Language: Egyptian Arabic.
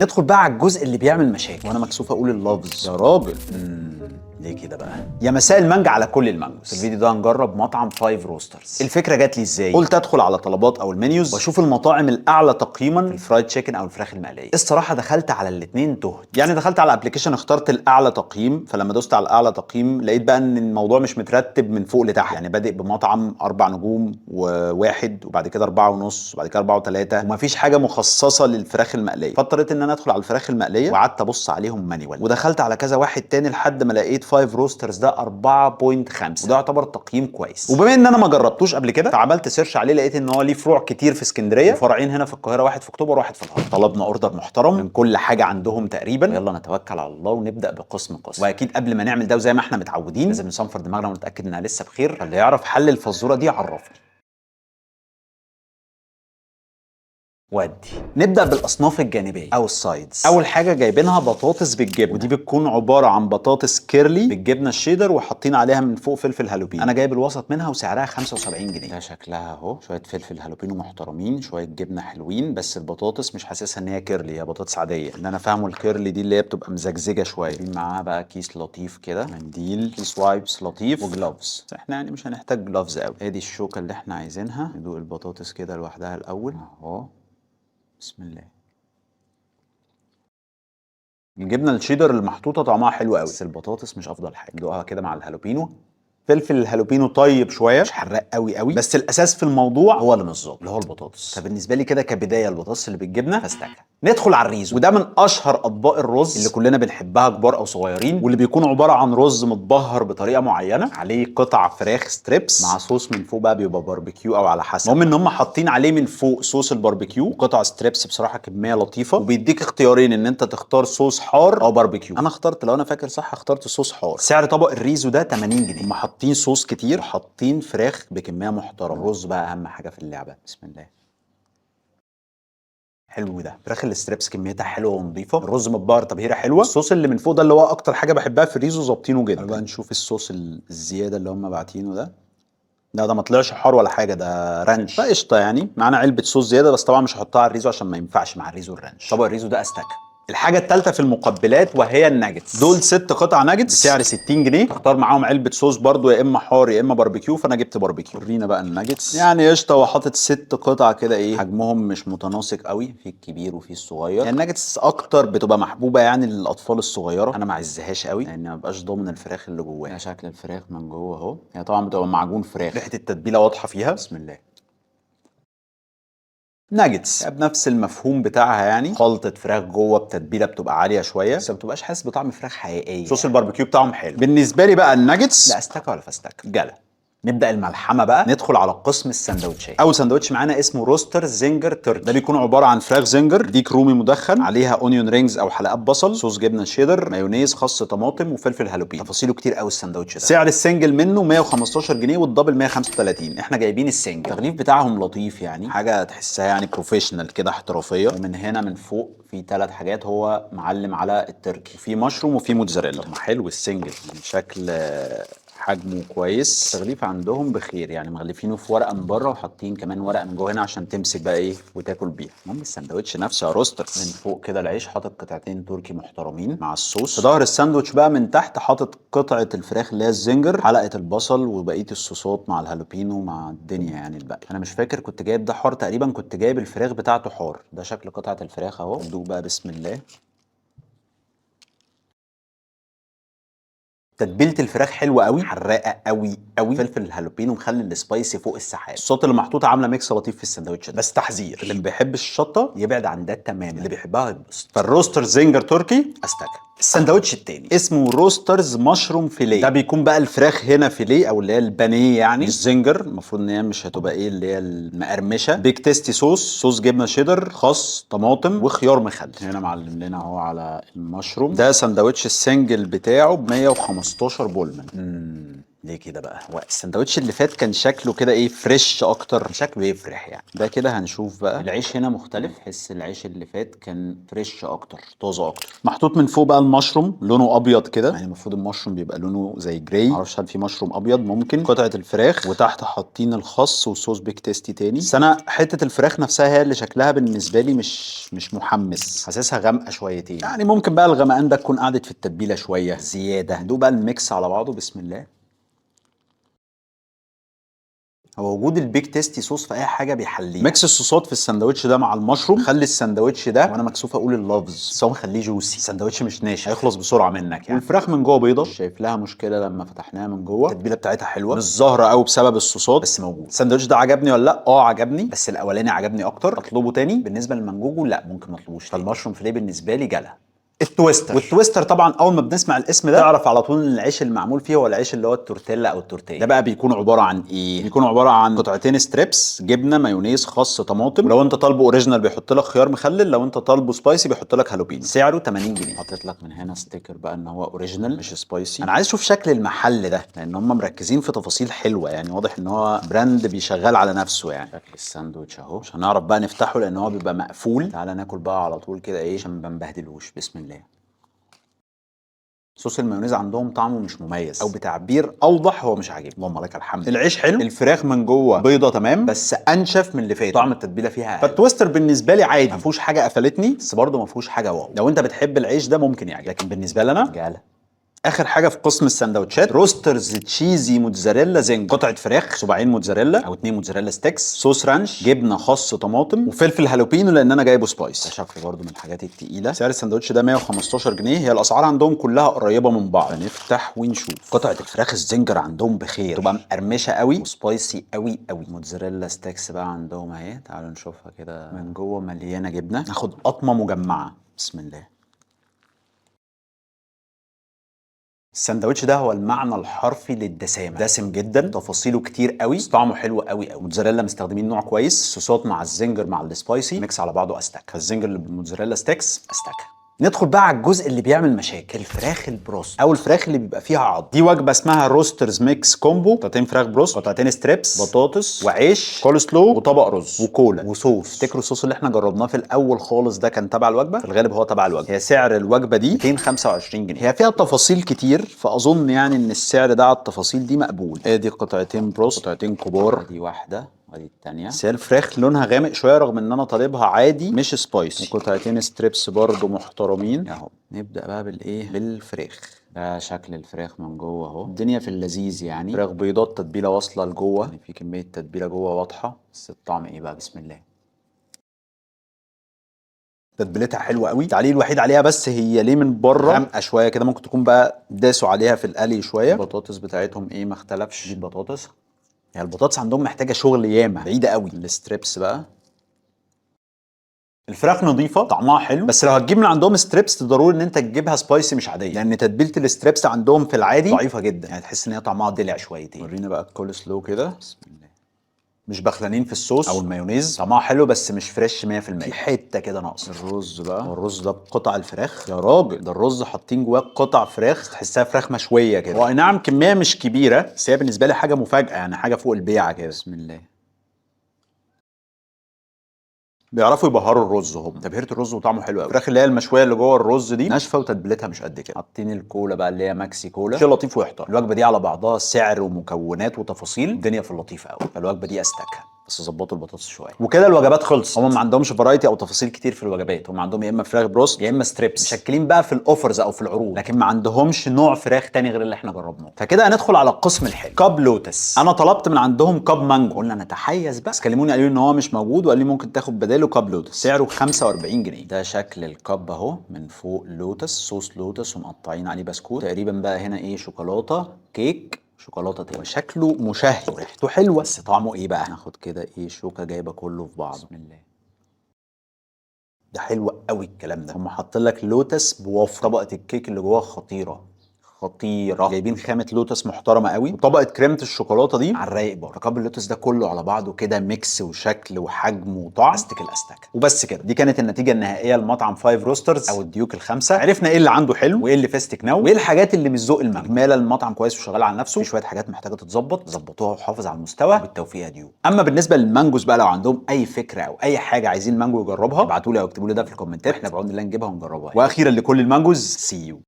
ندخل بقى على الجزء اللي بيعمل مشاكل، وانا مكسوف اقول اللفظ يا راجل. ليه كده بقى؟ يا مساء المانجا على كل ال mangoes. في الفيديو ده هنجرب مطعم فايف روسترز. الفكرة جات لي ازاي؟ قلت ادخل على طلبات او ال menus واشوف المطاعم الاعلى تقييما في ال fried chicken او الفراخ المقليه. الصراحة دخلت على الاثنين تهت، يعني دخلت على application اخترت الاعلى تقييم، فلما دوست على الاعلى تقييم لقيت بقى ان الموضوع مش مترتب من فوق لتحت، يعني بادئ بمطعم 4 نجوم وواحد، وبعد كده 4.5، وبعد كده 4.3، ومفيش حاجة مخصصة للفراخ المقليه. فاضطريت ان انا ادخل على الفراخ المقليه وقعدت ابص عليهم manual، ودخلت على كذا واحد تاني لحد ما لقيت فايف روسترز ده 4.5، وده يعتبر تقييم كويس. وبما ان انا ما جربتوش قبل كده فعملت search عليه، لقيت ان هو ليه فروع كتير في اسكندرية وفرعين هنا في القاهرة، واحد في اكتوبر وواحد في الهرم. طلبنا order محترم من كل حاجة عندهم تقريبا. يلا نتوكل على الله ونبدا بقسم قسم. واكيد قبل ما نعمل ده وزي ما احنا متعودين لازم نصنفر دماغنا ونتاكد انها لسه بخير. فاللي يعرف حل الفزوره دي عرفني. ودي نبدا بالاصناف الجانبية او ال sides. اول حاجة جايبينها بطاطس بالجبنه، ودي بتكون عبارة عن بطاطس curly بالجبنه الشيدر وحاطين عليها من فوق فلفل هالوبينو. انا جايب الوسط منها وسعرها 75 جنيه. ده شكلها اهو، شوية فلفل هالوبينو محترمين، شوية جبنه حلوين، بس البطاطس مش حاسسها ان هي curly، هي بطاطس عادية. اللي انا فاهمه ال curly دي اللي هي بتبقى مزجزجه شوية. جايبين معاها بقى كيس لطيف كده، منديل، كيس wipes لطيف، و gloves. احنا يعني مش هنحتاج gloves قوي. ادي الشوكة اللي احنا عايزينها. ندوق البطاطس كده لوحدها الاول اهو، بسم الله. الجبنة الشيدر المحطوطه طعمها حلو قوي، بس البطاطس مش افضل حاجة. دوقها كده مع الهالوبينو. فلفل الهالوبينو طيب شوية، مش حراق قوي قوي، بس الاساس في الموضوع هو اللي مش ظابط اللي هو البطاطس. فبالنسبه لي كده كبداية البطاطس اللي بالجبنه فاستكه. ندخل على الريزو، وده من اشهر اطباق الرز اللي كلنا بنحبها كبار او صغيرين، واللي بيكون عبارة عن رز متبهر بطريقة معينة، عليه قطع فراخ strips مع صوص من فوق بقى بيبقى باربيكيو او على حسب. المهم ان هم حاطين عليه من فوق صوص الباربيكيو وقطع strips، بصراحة كمية لطيفة. وبيديك اختيارين ان انت تختار صوص حار او باربيكيو. انا اخترت، لو انا فاكر صح، اخترت صوص حار. سعر طبق الريزو ده 80 جنيه. هم حاطين صوص كتير وحاطين فراخ بكمية محترمه. الرز بقى اهم حاجة في اللعبة. بسم الله. حلو ده، فراخ ال strips كميتها حلوة ونظيفه، الرز متبهر تبهيره حلوة، الصوص اللي من فوق ده اللي هو اكتر حاجة بحبها في الريزو ظابطينه جدا. بقى نشوف الصوص الزيادة اللي هم باعتينه ده. لا ده ما طلعش حار ولا حاجة، ده ranch فقشطه يعني. معانا علبة صوص زيادة، بس طبعا مش هحطها على الريزو عشان ما ينفعش مع الريزو ال ranch. طبق الريزو ده استكه. الحاجة الثالثة في المقبلات وهي الناجتس. دول 6 قطع ناجتس بسعر 60 جنيه. تختار معاهم علبة صوص برضو، يا اما حار يا اما باربيكيو، فانا جبت باربيكيو. ورينا بقى الناجتس. يعني قشطه، هو حاطط 6 قطع كده، ايه حجمهم مش متناسق قوي، في الكبير وفي الصغير. يعني الناجتس اكتر بتبقى محبوبه يعني للاطفال الصغيرة. انا ما عزهاش قوي لان ما بقاش ضامن الفراخ اللي جواها. شكل الفراخ من جوه اهو، هي طبعا بتبقى معجون فراخ، ريحه التتبيله واضحة فيها. بسم الله. ناجتس بنفس المفهوم بتاعها، يعني خلطة فراخ جوه بتتبيله بتبقى عالية شوية، بس ما بتبقاش حاسس بطعم فراخ حقيقية. صوص الباربيكيو بتاعهم حلو. بالنسبة لي بقى الناجتس لا استكه ولا فستكه. جلا. نبدا الملحمة بقى، ندخل على قسم السندوتشات. اول سندوتش معانا اسمه روستر zinger turkey. ده بيكون عبارة عن فراخ zinger، ديك رومي مدخن، عليها onion rings او حلقات بصل، صوص جبنه شيدر، مايونيز، خس، طماطم، وفلفل هالوبينو. تفاصيله كتير قوي السندوتش ده. سعر ال single منه 115 جنيه وال double 135. احنا جايبين ال single. التغليف بتاعهم لطيف، يعني حاجة تحسها يعني professional كده، احترافية. ومن هنا من فوق في 3 حاجات هو معلم على التركي، في مشروم وفي موتزاريلا. طب ما حلو ال single من شكل حجمه كويس. التغليف عندهم بخير، يعني مغلفينه في ورقة من بره وحاطين كمان ورقة من جوه هنا عشان تمسك بقى ايه وتاكل بيها. المهم السندوتش نفسه يا روسترز، من فوق كده العيش حاطط قطعتين تركي محترمين مع الصوص. في ظهر الساندوتش بقى من تحت حاطط قطعه الفراخ اللي هي ال zinger، حلقة البصل، وبقية الصوصات مع الهالوبينو مع الدنيا يعني الباقي. انا مش فاكر كنت جايب ده حار تقريبا، كنت جايب الفراخ بتاعته حار. ده شكل قطعه الفراخ اهو. ندوق بقى بسم الله. تتبيله الفراخ حلوة قوي، حراقه قوي قوي، فلفل الهالوبينو مخلي ال spicy فوق السحاب. الصوت اللي محطوطة عامله mix لطيف في السندوتش ده. بس تحذير، اللي ما بيحبش الشطه يبعد عن ده تماما، اللي بيحبها يتبسط. فالروستر zinger turkey استكه. السندوتش التاني اسمه روسترز mushroom fillet. ده بيكون بقى الفراخ هنا فيليه او اللي هي البانيه يعني، مش zinger، المفروض ان هي مش هتبقى ايه اللي هي المقرمشه. big tasty sauce، صوص جبنه شيدر، خس، طماطم، وخيار مخلل. هنا معلم لنا اهو على المشروم. ده سندوتش ال single بتاعه ب 115 بولمان. ليه كده بقى؟ هو السندوتش اللي فات كان شكله كده ايه، fresh اكتر، شكله يفرح يعني. ده كده هنشوف بقى العيش هنا مختلف، حس العيش اللي فات كان fresh اكتر، طازة اكتر. محطوط من فوق بقى المشروم لونه ابيض كده، يعني المفروض المشروم بيبقى لونه زي gray، معرفش هل في مشروم ابيض. ممكن قطعه الفراخ، وتحت حاطين الخس وصوص Big Tasty تاني. بس انا حتة الفراخ نفسها هي اللي شكلها بالنسبة لي مش محمس، حاسسها غامقه شويتين يعني. ممكن بقى الغمقان ده تكون قعدت في التتبيله شوية زيادة. ندوق بقى ال mix على بعضه، بسم الله. هو وجود ال Big Tasty sauce في اي حاجة بيحليه. mix الصوصات في السندوتش ده مع المشروم خلي السندوتش ده، وانا مكسوف اقول اللفظ، بس هو مخليه juicy، السندوتش مش ناشف، هيخلص بسرعة منك يعني. والفراخ من جوه بيضة، مش شايف لها مشكلة لما فتحناها من جوه، التتبيله بتاعتها حلوة، مش ظاهره قوي بسبب الصوصات بس موجود. السندوتش ده عجبني ولا لا؟ اه عجبني، بس الاولاني عجبني اكتر، اطلبه تاني. بالنسبة للمنجوجو لا، ممكن ما اطلبوش. فال mushroom fillet بالنسبة لي جالها. ال Twister، وال Twister طبعا اول ما بنسمع الاسم ده تعرف على طول ان العيش المعمول فيه هو العيش اللي هو التورتيلا او التورتيه. ده بقى بيكون عبارة عن ايه؟ بيكون عبارة عن قطعتين strips، جبنه، مايونيز، خس، طماطم، ولو انت طالبه original بيحط لك خيار مخلل، لو انت طالبه spicy بيحط لك هالوبينو. سعره 80 جنيه. حاطط لك من هنا sticker بقى ان هو original مش spicy. انا عايز اشوف شكل المحل ده لان هم مركزين في تفاصيل حلوة يعني، واضح ان هو brand بيشغل على نفسه يعني. شكل الساندوتش اهو، مش هنعرف بقى نفتحه لان هو بيبقى مقفول. تعالى ناكل بقى على طول كده ايه عشان ما نبهدلوش. بسم الله. صوص المايونيز عندهم طعمه مش مميز، او بتعبير اوضح هو مش عاجبني. اللهم لك الحمد. العيش حلو، الفراخ من جوه بيضة تمام، بس انشف من اللي فات، طعم التتبيله فيها. فال Twister بالنسبة لي عادي، ما فيهوش حاجة قفلتني، بس برده ما فيهوش حاجة wow. لو انت بتحب العيش ده ممكن يعجبك، لكن بالنسبة لنا جاله. اخر حاجة في قسم السندوتشات Roasters cheesy mozzarella zinger، قطعه فراخ، صباعين موتزاريلا او 2 mozzarella sticks، صوص ranch، جبنه، خس، طماطم، وفلفل هالوبينو لان انا جايبه spicy. ده شكله برده من الحاجات التقيله. سعر السندوتش ده 115 جنيه. هي الاسعار عندهم كلها قريبه من بعض. فنفتح ونشوف. قطعه الفراخ ال zinger عندهم بخير، تبقى مقرمشه قوي و spicy قوي قوي. mozzarella sticks بقى عندهم اهي، تعالوا نشوفها كده من جوه مليانة جبنه. ناخد قطمه مجمعة، بسم الله. السندوتش ده هو المعنى الحرفي للدسامه، دسم جدا، تفاصيله كتير قوي، بس طعمه حلو قوي قوي. موتزاريلا مستخدمين نوع كويس، الصوصات مع ال zinger مع ال spicy mix على بعضه استك. فال zinger اللي بال mozzarella sticks استك. ندخل بقى على الجزء اللي بيعمل مشاكل، الفراخ البروست او الفراخ اللي بيبقى فيها عض. دي وجبة اسمها Roasters mix combo، قطعتين فراخ بروست، قطعتين strips، بطاطس، وعيش، كول سلو، وطبق رز، وكولا، وصوص. تفتكروا الصوص اللي احنا جربناه في الاول خالص ده كان تبع الوجبة؟ في الغالب هو تبع الوجبة. هي سعر الوجبة دي 225 جنيه. هي فيها تفاصيل كتير، فاظن يعني ان السعر ده على التفاصيل دي مقبول. ادي قطعتين بروست، قطعتين كبار، دي واحدة ادي التانية. بس هي الفراخ لونها غامق شوية رغم ان انا طالبها عادي مش spicy. وقطعتين strips برضو محترمين اهو. نبدا بقى بالايه؟ بالفراخ. ده شكل الفراخ من جوه اهو، الدنيا في اللذيذ يعني. فراخ بيضاء، التتبيله واصله لجوه، يعني في كمية تتبيله جوه واضحة. بس الطعم ايه بقى؟ بسم الله. تتبيلتها حلوة قوي. التعليق الوحيد عليها بس هي ليه من بره غامقه شوية كده، ممكن تكون بقى داسوا عليها في القلي شوية. البطاطس بتاعتهم ايه؟ ما اختلفش. دي البطاطس، يعني البطاطس عندهم محتاجه شغل ياما، بعيدة قوي. ال strips بقى، الفراخ نظيفة، طعمها حلو، بس لو هتجيب من عندهم strips ضروري ان انت تجيبها spicy مش عادية، لان تتبيله ال strips عندهم في العادي ضعيفة جدا، يعني تحس ان هي طعمها دلع شويتين. ورينا بقى الكول سلو كده، بسم الله. مش بخلانين في الصوص او المايونيز، طعمها حلو بس مش fresh 100%، في حتة كده ناقصه. الرز بقى، الرز ده بقطع الفراخ يا راجل، ده الرز حاطين جواه قطع فراخ تحسها فراخ مشوية كده. هو اي نعم كمية مش كبيرة، بس هي بالنسبة لي حاجة مفاجاة يعني، حاجة فوق البيعة كده. بسم الله. بيعرفوا يبهروا الرز هم، تبهيره الرز وطعمه حلو قوي. الفراخ اللي هي المشويه اللي جوه الرز دي ناشفة وتتبيلتها مش قد كده. حاطين الكولا بقى اللي هي Maxi Cola، شيء لطيف ويحترم. الوجبة دي على بعضها سعر ومكونات وتفاصيل، الدنيا في اللطيف قوي. فالوجبه دي استكه، بس ظبطوا البطاطس شوية. وكده الوجبات خلصت. هم ما عندهمش variety او تفاصيل كتير في الوجبات، هم عندهم يا اما فراخ بروست يا اما strips، مشكلين بقى في ال offers او في العروض، لكن ما عندهمش نوع فراخ تاني غير اللي احنا جربناه. فكده هندخل على القسم الحلو، cup Lotus. انا طلبت من عندهم cup مانجو، قلنا نتحيز بقى، بس كلموني قالوا لي ان هو مش موجود، وقال لي ممكن تاخد بداله cup Lotus، سعره 45 جنيه. ده شكل ال cup اهو، من فوق لوتس، صوص لوتس، ومقطعين عليه بسكوت تقريبا بقى هنا ايه، شوكولاتة، كيك، شوكولاتة تاني. شكله مشهي وريحته حلوة، بس طعمه ايه بقى؟ ناخد كده ايه، شوكه جايبه كله في بعضه. بسم الله. ده حلو قوي الكلام ده. هم حاطين لك لوتس بوفر، طبقه الكيك اللي جواها خطيرة خطيرة، جايبين خامة لوتس محترمه قوي، وطبقه كريمة الشوكولاتة دي على الرايق برضه. cup اللوتس ده كله على بعضه كده mix وشكل وحجم وطعم، استك الاستك. وبس كده، دي كانت النتيجة النهائية لمطعم فايف روسترز او الديوك الخمسة. عرفنا ايه اللي عنده حلو وايه اللي فيستك ناو وايه الحاجات اللي مش ذوق المانجو. اجمالا المطعم كويس وشغال على نفسه، في شوية حاجات محتاجه تتظبط، ظبطوها وحافظ على المستوى. بالتوفيق يا ديوك. اما بالنسبة للمانجوز بقى، لو عندهم اي فكرة او اي حاجة عايزين مانجو يجربها، ابعتوا لي او اكتبوا لي ده في الكومنتات، احنا بعون الله نجيبها ونجربها. واخيرا لكل المانجوز، see you.